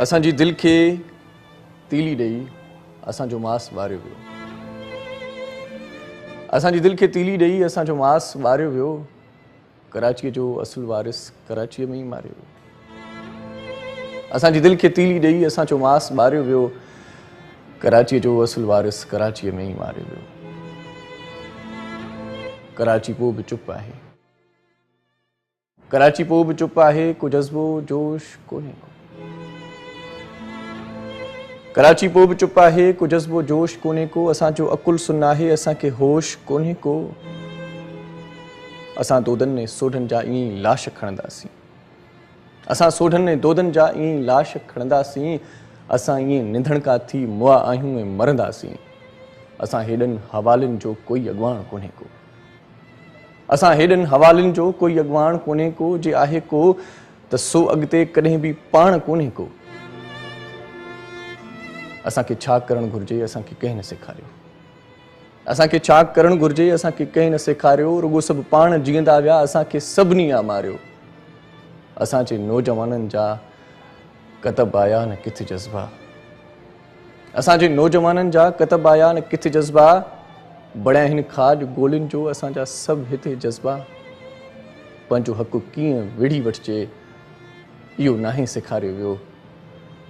اسان جي دل کي تيلي ڏئي اسان جو ماس ٻاريو ويو. اسان جي دل کي تيلي ڏئي اسان جو ماس ٻاريو ويو. ڪراچيء جو اصل وارث ڪراچيء ۾ ئي ماريو ويو. اسان جي دل کي تيلي ڏئي اسان جو ماس ٻاريو ويو. ڪراچيء جو اصل وارث ڪراچيء ۾ ئي ماريو ويو. ڪراچي پوء به چپ آهي. ڪراچي پوء به چپ آهي، ڪو جذبو جوش ڪونهي ڪو. ڪراچي پوء به چپ آهي، ڪو جذبو جوش ڪونهي ڪو. اسان جو عقل سن آهي، اسان کي هوش ڪونهي ڪو. اسان دودن ۽ سوڍن جا ائين ئي لاش کڻنداسين. اسان سوڍن ۽ دودن جا ائين ئي لاش کڻنداسين. اسان ائين نڌڻڪا ٿي مئا آهيون ۽ مرنداسين. اسان هيڏن حوالين جو ڪوئي اڳواڻ ڪونهي ڪو. اسان هيڏن حوالين جو ڪوئي اڳواڻ ڪونهي ڪو. جي آهي ڪو ته سو اڳتي ڪڏهن به پاڻ ڪونهي ڪو. اسان کي ڇا ڪرڻ گهرجي اسان کي ڪنهن نه سيکاريو. اسان کي ڇا ڪرڻ گهرجي اسان کي ڪنهن نه سيکاريو. رڳو سڀ پاڻ جيئندا ويا اسان کي سڀني آ ماريو. اسان جي نوجوانن جا ڪتب آيا نه ڪٿ جذبا. اسان جي نوجوانن جا ڪتب آيا نه ڪٿ جذبا. بڻيا آهن کاڄ گولين جو اسان جا سڀ هتي جذبا. پنهنجو حق ڪيئن وڙهي وٺجي اهو ناهي سيکاريو ويو.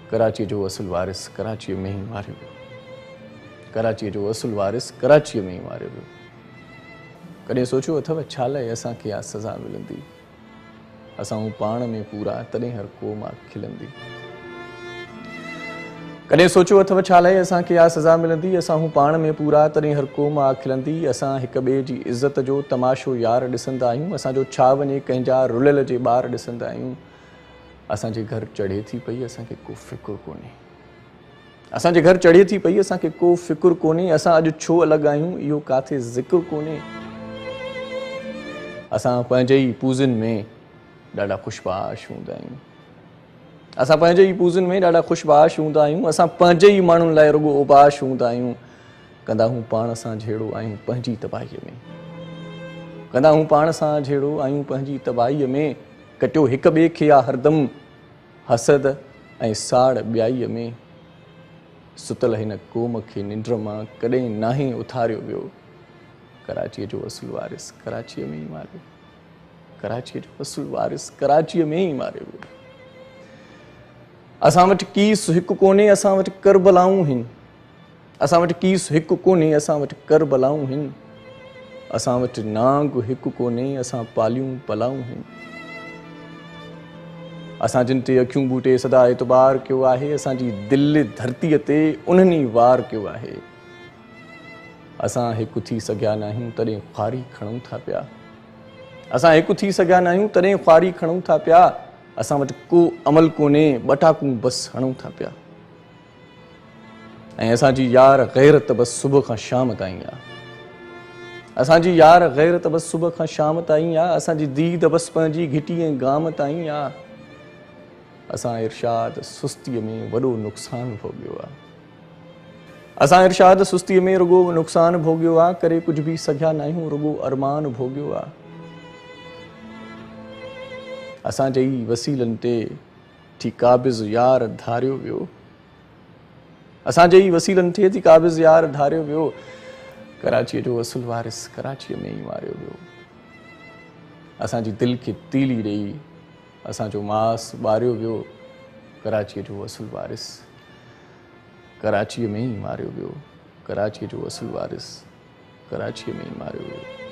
ڪراچيء جو اصل وارث ڪراچيء ۾ ئي ماريو ويو. ڪراچيء جو اصل وارث ڪراچيء ۾ ئي ماريو ويو. ڪڏهن سوچيو اٿو ڇا لاء اسان کي اها سزا ملندي؟ اسان هون پاڻ ۾ پورا تڏهن هر قوم آ کلندي. ڪڏهن سوچيو اٿو ڇا لاء اسان کي اها سزا ملندي؟ اسان هون پاڻ ۾ پورا تڏهن هر قوم آ کلندي. اسان هڪ ٻئي جي عزت جو تماشو يار ڏسندا آهيون. اسان جو ڇا وڃي ڪنهن جا رليل جي ٻار ڏسندا آهيون. اسان جي گهر چڙهي ٿي پئي اسان کي ڪو فڪر ڪونهي. اسان جي گهر چڙهي ٿي پئي اسان کي ڪو فڪر ڪونهي. اسان اڄ ڇو الڳ آهيون اهو ڪاٿي ذڪر ڪونهي. اسان پنهنجي ئي پوزن ۾ ڏاڍا خوش باش هوندا آهيون. اسان پنهنجي ئي پوزن ۾ ڏاڍا خوش باش هوندا آهيون. اسان پنهنجي ئي ماڻهن لاء رڳو اوباش هوندا آهيون. ڪندا هون پاڻ سان جهيڙو آهيون پنهنجي تباهيء ۾. ڪندا هون پاڻ سان جهيڙو آهيون پنهنجي تباهيء ۾. ڪٽيو هڪ ٻئي کي آ هردم حسد ۽ ساڙ ٻيائيء ۾. ستل هن قوم کي ننڊ مان ڪڏهن ناهي اٿاريو ويو. ڪراچيء جو اصل وارث ڪراچيء ۾ ئي ماريو. ڪراچيء جو اصل وارث ڪراچيء ۾ ئي ماريو ويو. اسان وٽ ڪيس هڪ ڪونهي اسان وٽ ڪربلائون هن. اسان وٽ ڪيس هڪ ڪونهي اسان وٽ ڪربلائون هن. اسان وٽ نانگ هڪ ڪونهي اسان پاليون بلائون هن. اسان جن تي اکيون ٻوٽي سدا اعتبار ڪيو آهي اسان جي دل ڌرتيء تي انهن ئي وار ڪيو آهي. اسان هڪ ٿي سگهيا ناهيون تڏهن خواري کڻون ٿا پيا. اسان هڪ ٿي سگهيا ناهيون تڏهن خواري کڻون ٿا پيا. اسان وٽ ڪو عمل ڪونهي ٻٽاڪون بس هڻون ٿا پيا. ۽ اسان جي يار غيرت بس صبح کان شام تائين آ. اسان جي يار غيرت بس صبح کان شام تائين آ. اسان جي ديد بس پنهنجي گهٽي ۽ گام تائين آ. اسان ارشاد سستيء ۾ وڏو نقصان ڀوڳيو آ. اسان ارشاد سستيء ۾ رڳو نقصان ڀوڳيو آ. ڪري ڪجهه به سگهيا ناهيون رڳو ارمان ڀوڳيو آ. اسان جي ئي وسيلن تي ٿي قابض يار ڌاريو ويو. اسان جي ئي وسيلن تي ٿي قابض يار ڌاريو ويو. ڪراچيء جو اصل وارث ڪراچيء ۾ ئي ماريو ويو. اسان جي دل کي تيلي ڏيئي اسان جو ماس ٻاريو ويو. ڪراچيء جو اصل وارث ڪراچيء ۾ ئي ماريو ويو. ڪراچيء جو اصل وارث ڪراچيء ۾ ئي ماريو ويو.